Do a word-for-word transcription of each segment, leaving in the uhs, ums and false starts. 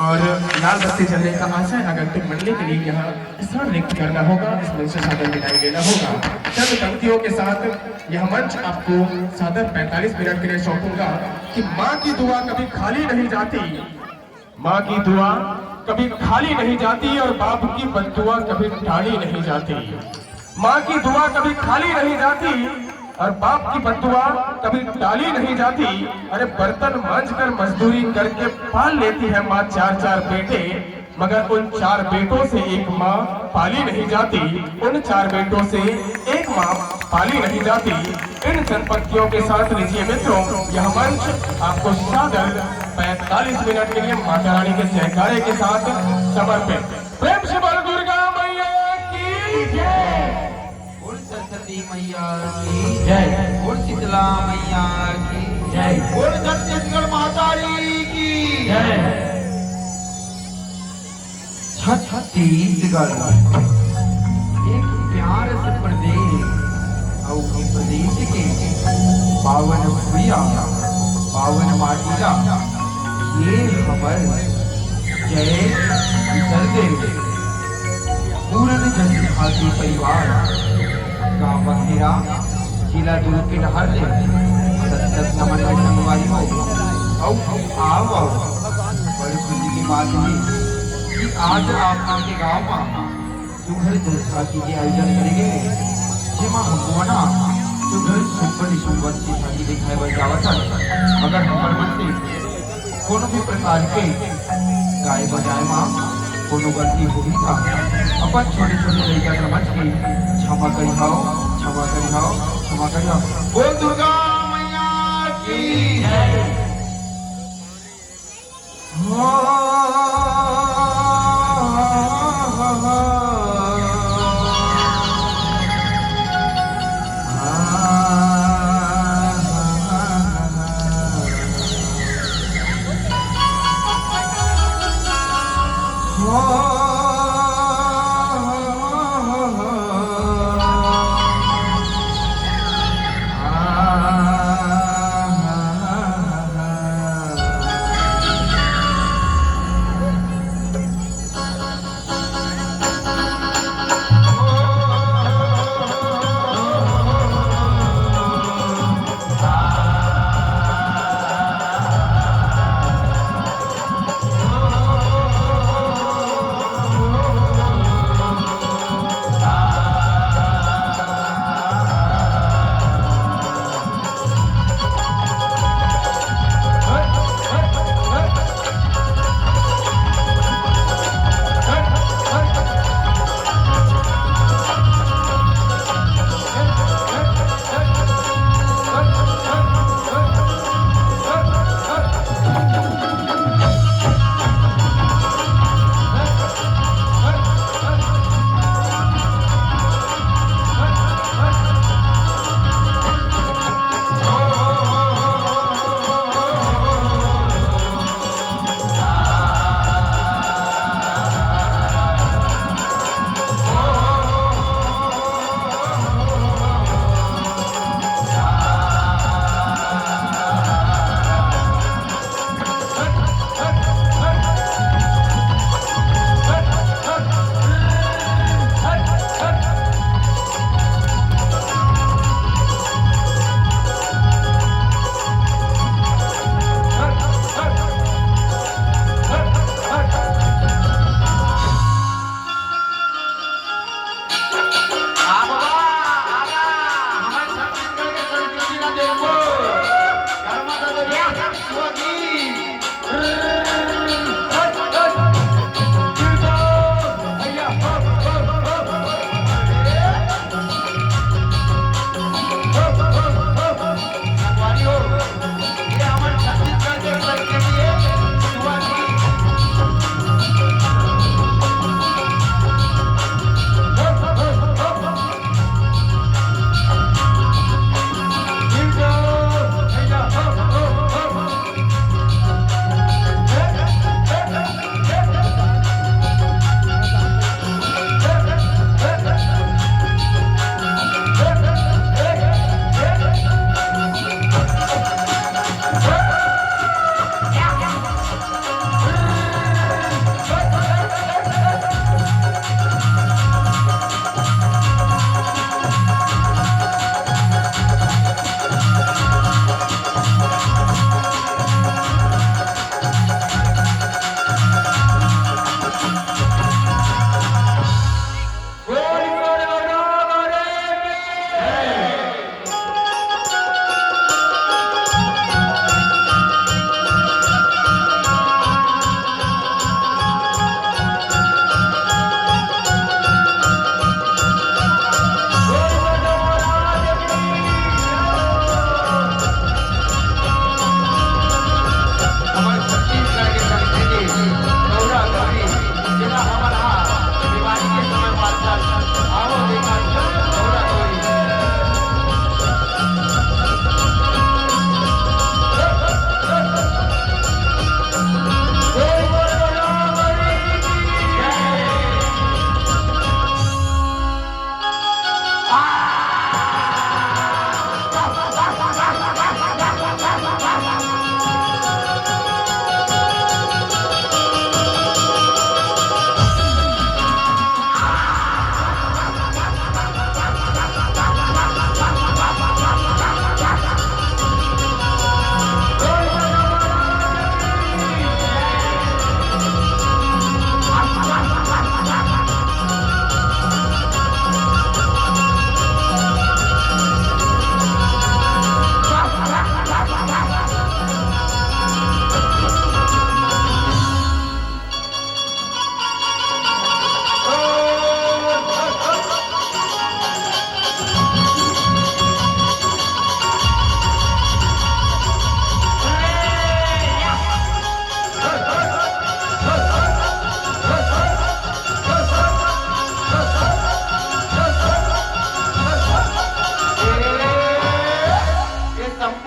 और लाल बत्ती जलने का आशय आगंतुक मंडली के लिए यहाँ स्थान रिक्त करना होगा, इस मंच से सादर विदाई लेना होगा। चंद पंक्तियों के साथ यह मंच आपको सादर पैंतालीस मिनट के लिए सौंपूंगा कि माँ की दुआ कभी खाली नहीं जाती, माँ की दुआ कभी खाली नहीं जाती और बाप की बद्दुआ कभी टाली नहीं जाती। माँ की दुआ कभी खाली नहीं जाती और बाप की बद्दुआ कभी टाली नहीं जाती। अरे, बर्तन मांज कर मजदूरी करके पाल लेती है माँ चार चार बेटे, मगर उन चार बेटों से एक माँ पाली नहीं जाती, उन चार बेटों से एक माँ पाली नहीं जाती। इन चंद पंक्तियों के साथ लीजिए मित्रों, यह मंच आपको सादर पैंतालीस मिनट के लिए माता रानी के जयकारे के साथ समर्पित। प्रेम से बोल दुर्गा मैया की जय। बोल सरस्वती मैया की जय। बोल शीतला मैया की जय। बोल छत्तीसगढ़ महतारी की जय। छत्तीसगढ़ एक प्यार से प्रदेश, अउ ये प्रदेश के पावन भुइया, पावन माटी ला ये हमर जय विसर्जन पूरन जनजाति परिवार गांव बखेरा, जिला दुर्ग के डहार ले सतत नमन के संगवारी हो। अउ, अउ, आओ, आओ। बड़ी खुशी की बात ये कि आज आप मन के गांव म सुघर जलसा के आयोजन करे गए, जेमा हमन ना सुघर सुपन सुंदर की झांकी दिखाए बर जावत हन। अगर हमर मन से कोनो भी प्रकार के गाय बजाए म कोनो गलती होही त अपन छोटे-छोटे लइका समझ के क्षमा करिहव, क्षमा करिहव, क्षमा करिहव। बोल दुर्गा मैया की जय।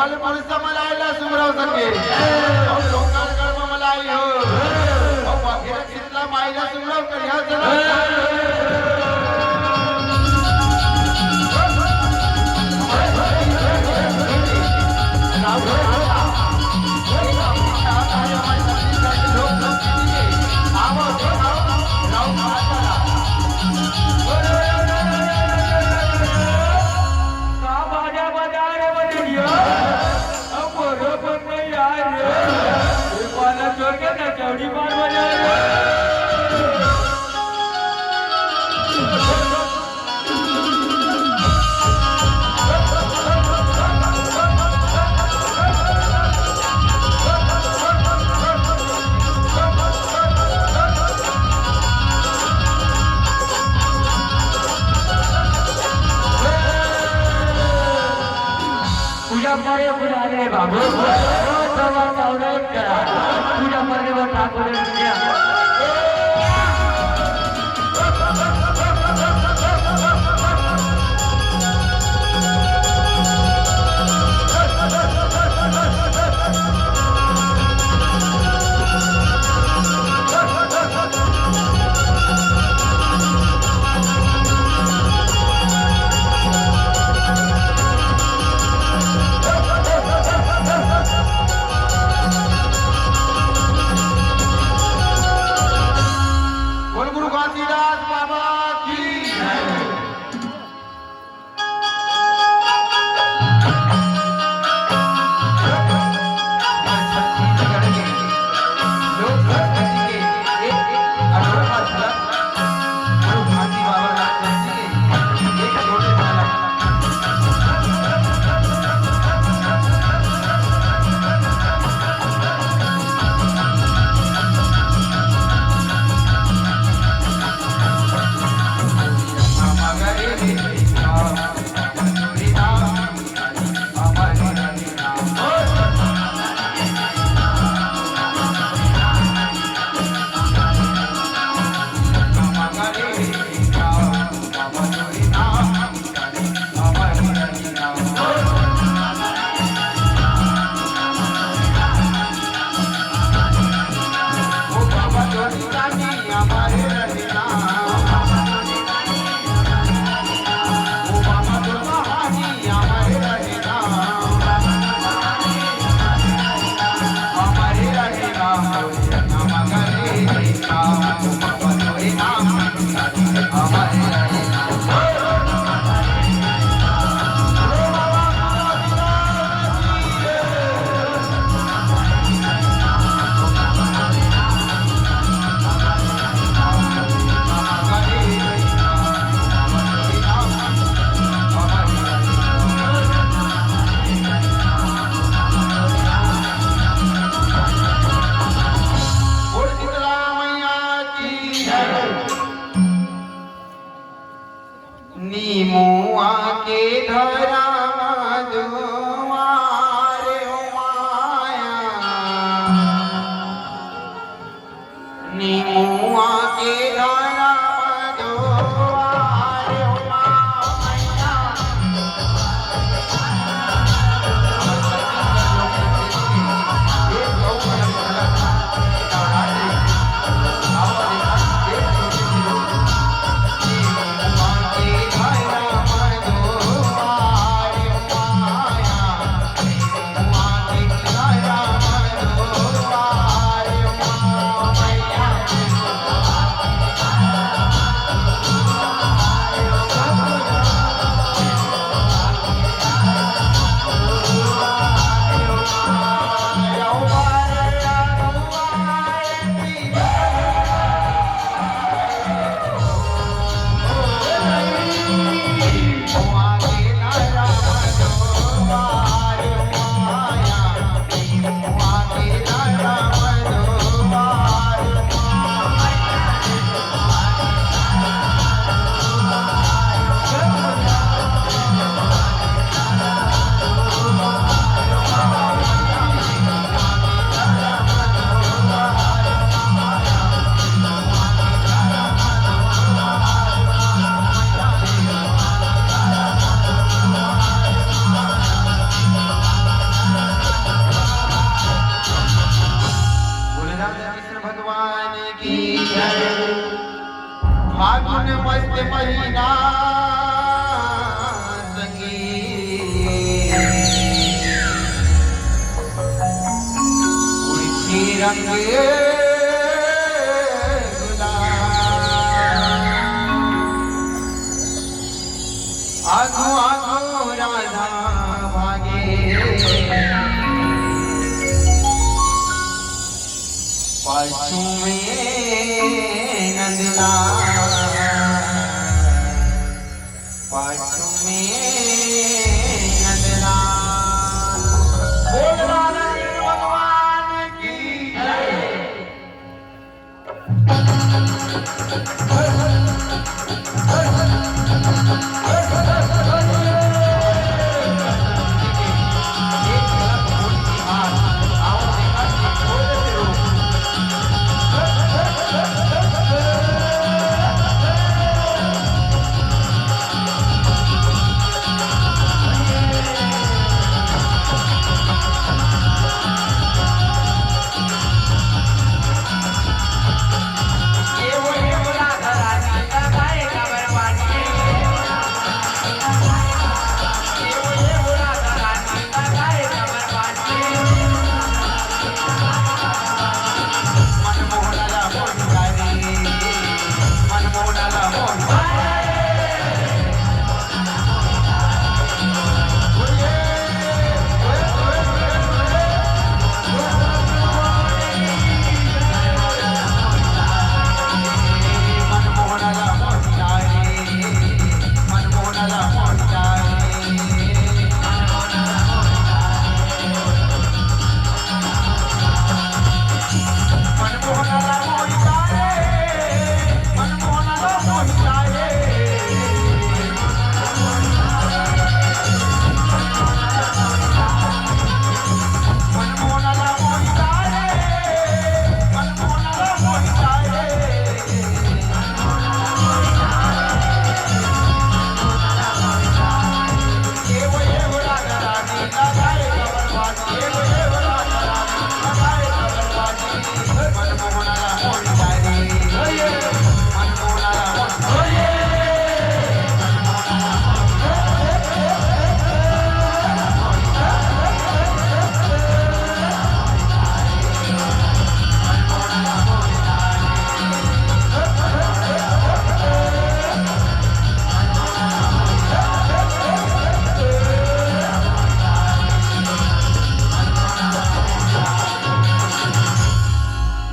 काली पुलिस मन आइला सुमरव संगे। अउ लोकल गढ़ म मलाई हो। अउ बाकी शीतला माइला सुमरव करिया चला। का बाजा बजा रे बजरिया? अब बोलो बन नहीं आ रे। एक वाला छोड़ के ना चौड़ी मार बजा रे। पूजा करे पुजारी रे बाबू, रोज सवा चौदह करा। पूजा करने में ठाकुर ने किया। फागुन मस्त महीना संगी, उड़ती रंग गुलाल। आगू आगू राधा भागे, पाछू में नंदलाल, पाछू में नंदलाल। बोल राधा कृष्ण भगवान की जय।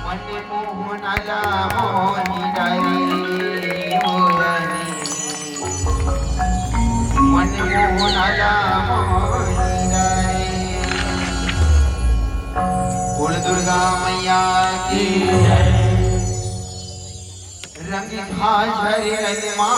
मनमोहन ला मोहि डारे ओ रानी, मनमोहन ला मोहि डारे। बोल दुर्गा मैया की जय। रंग था झरे रंगमा